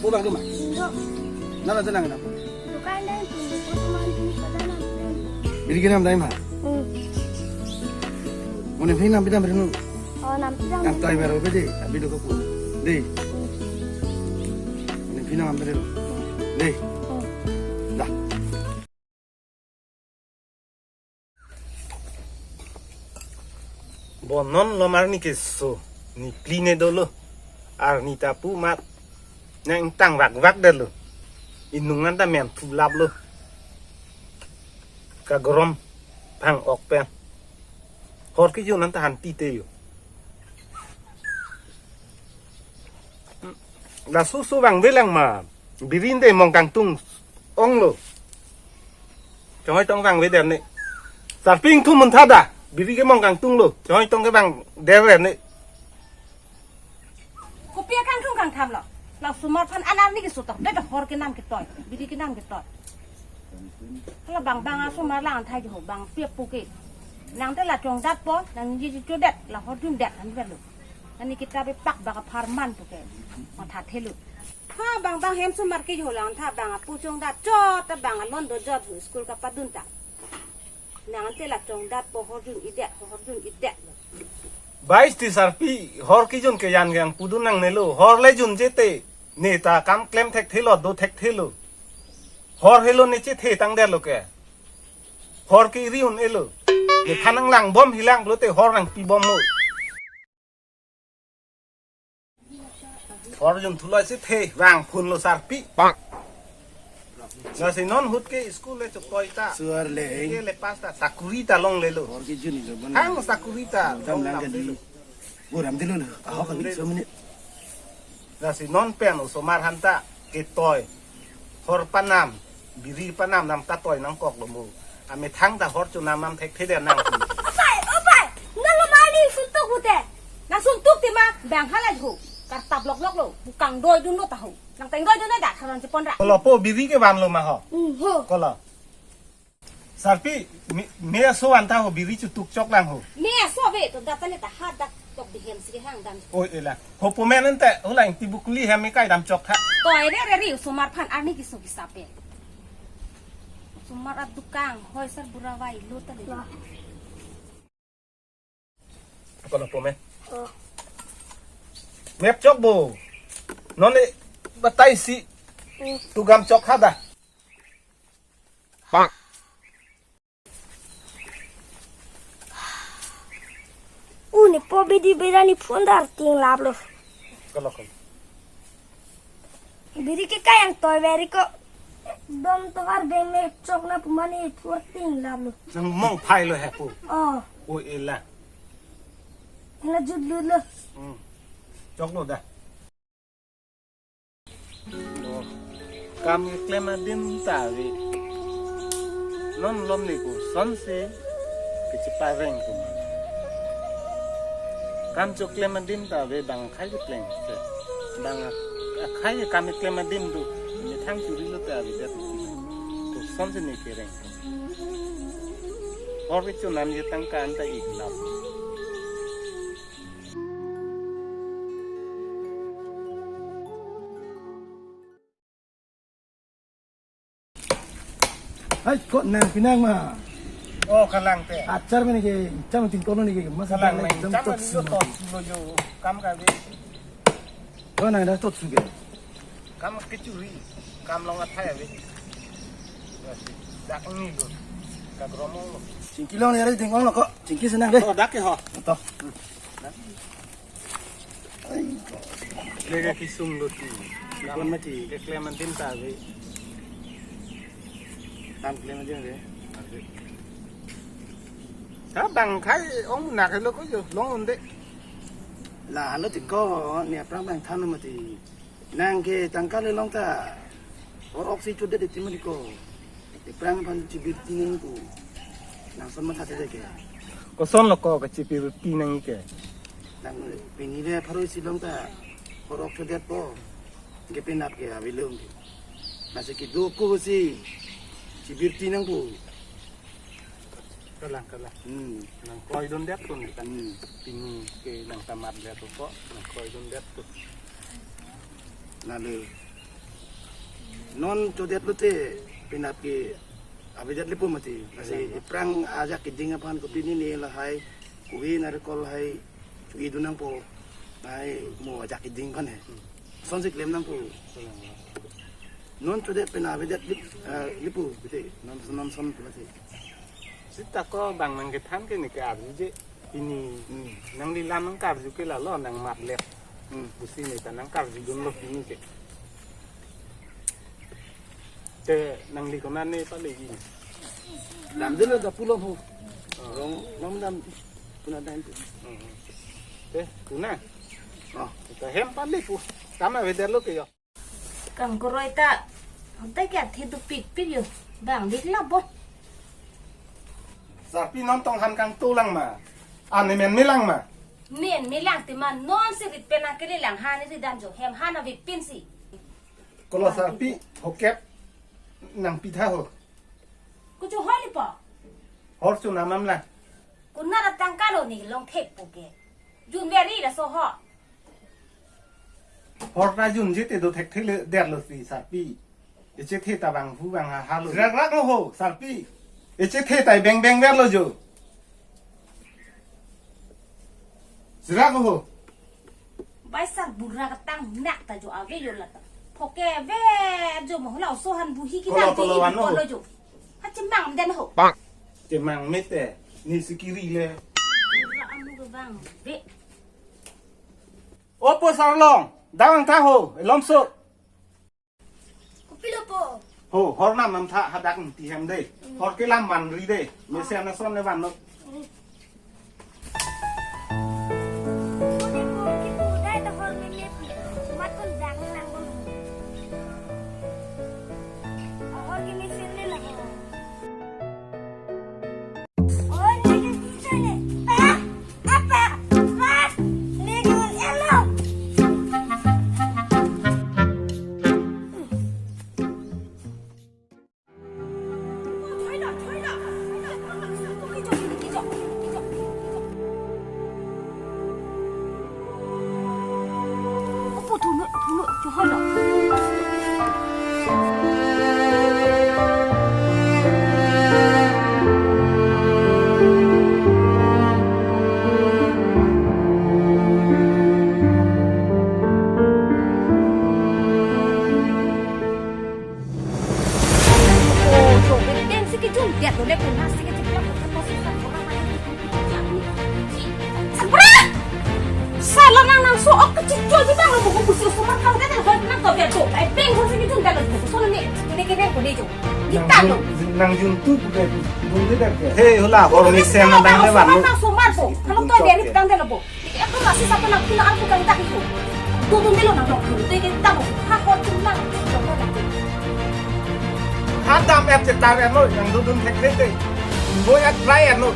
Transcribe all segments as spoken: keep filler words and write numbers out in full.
Ko bang duma. Enggak. Nala tenang na. Dukan dan pun, ko teman pun pada nam dan. Biri ke nam dai ma. Hmm. Mo ne phi nam pidam renu. Oh, nam pidam. Nam tai baru bede, abi do ko pu. Dei. Mo ne phi nam pidam. Dei. Hmm. Dah. Bonon lom arni keso, ne phli ne dolo, arni ta pu mat, nang tang vak vak detlo, inung an ta men thu laplo, kagrom phang ok pen, hor kejun an ta han ti te yo. Laso so vangve lang ma. Biri te mong kangtung onglo. Chonghoi tong vangve der ne. Sarpi ingthum muntha da. Biri ke mong kangtunglo. Chonghoi tong ke vang der ne. Kopi akangtung kangthamlo. Laso mar phan alarni keso tok. Det hor kenam ketoi. Biri kenam ketoi. Hala bang bang asomar lang thai jo bang piap puke. Nang te la chongdatpo, nang ji ji chodet, la hor dundet han verlo. Ani kita be pak bak apharman puke. Matha thelo. Ha bang bang hem sumar ke jo lang tha bang apu chongdat chot ta bang alon do jot hu school kapadun ta. Nang te la chongdatpo hor dun-idet, hor dun-idet. Bais ti sarpi hor kejun ke yan yang pudun nangnelo. Hor le junje te. Ne ta kam klem thekthelo, do thekthelo. Hor helo ne chethe tangdetlo ke. Hor ke ri un-elo. Ne phan nanglangbom hilang pulote hor nangpibom ho. Hor jun thuloi si the vang phunlo sarpi. Lasi non ahut ke school le chokoi ta. Suar le. Ke le pass ta sakuri ta longlelo. Hor kejun lo bon. Hang sakuri ta. Dam lang longlelo. Kali. Buram dilo na. Ahok kami so mene. Lasi non pen osomar han ta ketoi. Hor panam, biri panam nam katoi nangkoklo mo. Amethang ta hor chonam nam thekthe der nang. Opai, opai, nalo mani suntuk hute. Nang suntuk ti ma bang hala ho. Kartap lok lok lo, bukang doi dunlo ta ho. Nang teng doi dunlo da tharon chepon ra. Kolo po biri kevanlo ma ho. Hmm, ho. Kolo. Sarpi, me, me aso van ta ho biri chutuk chok lang ho. Me aso ave to data ne ta ha dak tok di hem si hang dam. Oi ela. Ho po men ente ho lang ti bukli hem me kai dam chok tha. To ere re ri osomar phan arni keso kesape. Osomar adukang hoi sar bura vai lo ta le. Kono po me. Oh. Mep chok bo. Non le batai si. Hmm. Tu gam chok ha da. Pak. Uni po bidi bida ni phone dar ting lap lo. Kolo kolo. Biri ke kayang toi beri ko. Dom tovar beng me chok na pumani phur ting lap lo. Nang mong phai lo hepu. Oh. O ela. Ela jut lut lo. Hmm. Chok lo da. Oh, kam keklem adim ta ave. Non lom ni ko son si kechepareng ko. Kam choklem adim ta ave bang akhai kepleng se. Bang a-, akhai kam keklem adim tu. Methang churi lo ta ave det. Ko son si ne kereng. Hor kecho nam je tangka an ta ik lap. Hai, ko nang pinang ma. Oh, kalang te. Achar mene ke, cham tin kono ne ke, mas kalang nang, jam cham tot ni su. Tot lo jo, kam ka be. Ko nang da tot su ke. Kam kechuri, kam long athai ave. Dak ni lo, kagrom lo. Chingki long ni are ding ong lo ko, chingki senang de. Oh, dak ke ho. To. Lega kisung lo ti. Kon mati. Keklem adim ta ave. Kam klem adim ave. Ave. Ka bang akhai ong nak lo ko jo long un de. La lo ti ko ne aphrang bang than mati. Nang ke tangka le long ta. Hor ok si chodet ti mani ko. Aphrang aphan chibirti nang ko. Nang son matha te ke. Koson lo ko kachibirti nang ke. Nang pini le pharo isi long ta. Hor ok chodetpo. Ke penap ke avilung ke. Masi kedo ko si. Chibirti nang ko. Kalang, kalang. Hmm. Nang kroidundet tu ne kan. Hmm. Pini ke nang tamat le tu ko, nang kroidundet tu. Lalu. Non chodet lote penap ke avedet lepo mati. Lasi aphrang ajak kiding aphan kopine ne lahai, kuhi narikol lahai, chu-i dun nangpo, lahai mo ajak kiding aphan he. Son si klem nangpo. Non chodet penap avedet lip, eh, lepo, bete, non son, non son pu mati. Sita ko bang nangkethan ke ne ke-arju je. Pini, hmm, nangli lam nangkarju ke lalo nangmat lep. Hmm. Pusi ne ta nangkarjudunlo pini ke. Te nangli konane pale-i? Damdelo, da pulo ho. Oh. Rong, rong dam, puna dam. Hmm. Te, puna? Oh. Te hem pale pu. Kam avedetlo ke yo. Kangkoroi ta, hotai ke athe dopikpik yo. Bang dik la bo. Sarpi, non tong han kangto lang ma? Ane men me lang ma? Men me lang te ma, non si rit pen nangkele lang, han ri dam jo, hem han avepin si. Kolo Sarpi, hokep nangpitha ho. Kuchu holi po. Hor chu namam lang. Kuna ra tangka lo ne longthek po ke. Junve ri laso ho. Hor ta junje te do thekthele derlo si Sarpi. Echethe ta bang hu bang ha halo. Jirak rak lo ho Sarpi. Echethe ta beng beng verlo jo. Jirak lo ho. Bai sar bura ketang nak ta jo ave yo lata. Phoke ve jo mo la so han buhi ki Kolo, dam kolo, te wano. Kolo jo. Ha chemang den ho. Chemang mete. Ne si kiri le. Bura amu ke bang ve. Opo Sarlong, dang tha ho, elomso. Kopilo po? Ho, hor nam nam tha hadak ti hem de. Hmm. Hor kelam man ri de. Mesen ason ne van lo. Hmm. Kone po, kipu dai ta hor me me pu. Mat kon dang nang bom. Hor ke mesen le la ho. Sala nang nang so ok kecil di bang lo buku busi usuma kau kan hoi nang kau biar tu. Eh, beng kau sini tu dalam buku so ni. Ini kena kau ni jo. Kita lo. Nang jun tu bukan dun de dak ya. Hei, hula, hor mesen nang dang le van lo. Nang so mar bo. Kalau tu dia ni tang dalam bo. Aku masih sapa nak kena aku kan tak itu. Dudun delo nang dok. Dek kita bo. Ha hor tu nang. Adam et cetar eno yang dudun thek thek. Bo et try eno.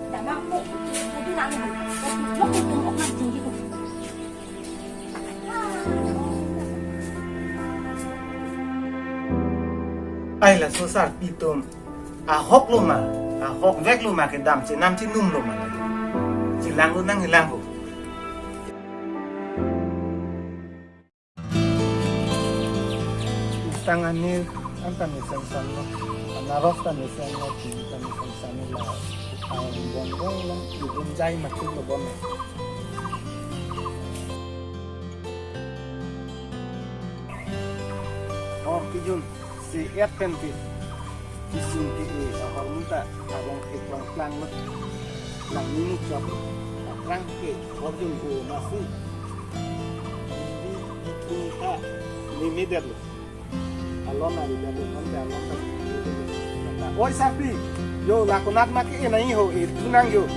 Damang po, adu nang ni. Lok tu tungkok nang tinggi tu. Ai laso Sarpi atum. Ahok lo ma, ahok vek lo ma kedam chenam chenum lo ma. Chelang lo nang chelang lo. Tang anir anta mesen san lo. Anaros ta mesen lo, chini ta mesen san lo. Awan bon bon lo, ibun jai matuk lo bon. Oh, kijun, si et pen pi. Kisun ke e, ahormu ta, abang ke klang klang lo. Lang ni chop, akrang ke, horjun go masi. Hindi itu ta, ni mider lo. Alon ari dak alon dak alon dak. Oi Sarpi, yo lakonat ma ke-e nai ho, e tu nang yo.